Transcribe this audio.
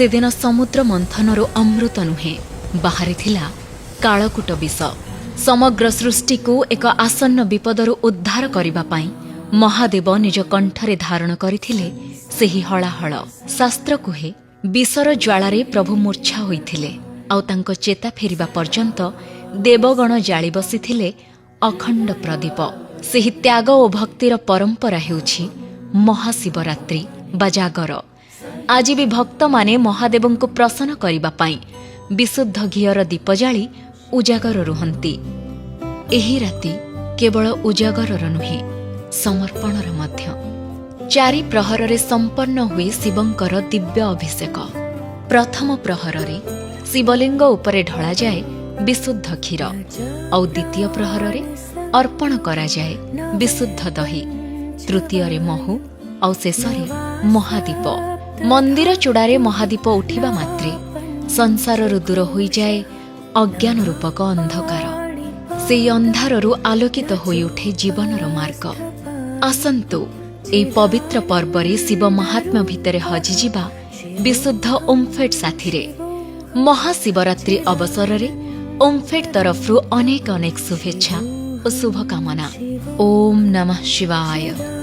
ସେଦିନ ସମୁଦ୍ର ମନ୍ଥନରୁ ଅମୃତ ନୁହେଁ, ବାହାରିଥିଲା କାଳକୂଟ ବିଷ। ସମଗ୍ର ସୃଷ୍ଟିକୁ ଏକ ଆସନ୍ନ ବିପଦରୁ ଉଦ୍ଧାର କରିବା ପାଇଁ ମହାଦେବ ନିଜ କଣ୍ଠରେ ଧାରଣ କରିଥିଲେ ସେହି ହଳାହଳ। ଶାସ୍ତ୍ର କୁହେ, ବିଷର ଜ୍ୱାଳାରେ ପ୍ରଭୁ ମୂର୍ଚ୍ଛା ହୋଇଥିଲେ ଆଉ ତାଙ୍କ ଚେତା ଫେରିବା ପର୍ଯ୍ୟନ୍ତ ଦେବଗଣ ଜାଳି ବସିଥିଲେ ଅଖଣ୍ଡ ପ୍ରଦୀପ। ସେହି ତ୍ୟାଗ ଓ ଭକ୍ତିର ପରମ୍ପରା ହେଉଛି ମହାଶିବରାତ୍ରି ବା ଜାଗର। ଆଜି ବି ଭକ୍ତମାନେ ମହାଦେବଙ୍କୁ ପ୍ରସନ୍ନ କରିବା ପାଇଁ ବିଶୁଦ୍ଧ ଘିଅର ଦୀପ ଜାଳି ଉଜାଗର ରୁହନ୍ତି। ଏହି ରାତି କେବଳ ଉଜାଗରର ନୁହେଁ, ସମର୍ପଣର ମଧ୍ୟ। ଚାରି ପ୍ରହରରେ ସମ୍ପନ୍ନ ହୁଏ ଶିବଙ୍କର ଦିବ୍ୟ ଅଭିଷେକ। ପ୍ରଥମ ପ୍ରହରରେ ଶିବଲିଙ୍ଗ ଉପରେ ଢଳାଯାଏ ବିଶୁଦ୍ଧ କ୍ଷୀର ଆଉ ଦ୍ୱିତୀୟ ପ୍ରହରରେ ଅର୍ପଣ କରାଯାଏ ବିଶୁଦ୍ଧ ଦହି, ତୃତୀୟରେ ମହୁ ଆଉ ଶେଷରେ ମହାଦୀପ। ମନ୍ଦିର ଚୂଡ଼ାରେ ମହାଦୀପ ଉଠିବା ମାତ୍ରେ ସଂସାରରୁ ଦୂର ହୋଇଯାଏ ଅଜ୍ଞାନ ରୂପକ ଅନ୍ଧକାର। ସେଇ ଅନ୍ଧାରରୁ ଆଲୋକିତ ହୋଇଉଠେ ଜୀବନର ମାର୍ଗ। ଆସନ୍ତୁ, ଏହି ପବିତ୍ର ପର୍ବରେ ଶିବ ମାହାତ୍ମ୍ୟ ଭିତରେ ହଜିଯିବା ବିଶୁଦ୍ଧ ଓମ୍ଫେଡ୍ ସାଥିରେ। ମହାଶିବରାତ୍ରି ଅବସରରେ ଓମ୍ଫେଡ୍ ତରଫରୁ ଅନେକ ଅନେକ ଶୁଭେଚ୍ଛା ଓ ଶୁଭକାମନା। ଓମ୍ ନମଃ ଶିବାୟ।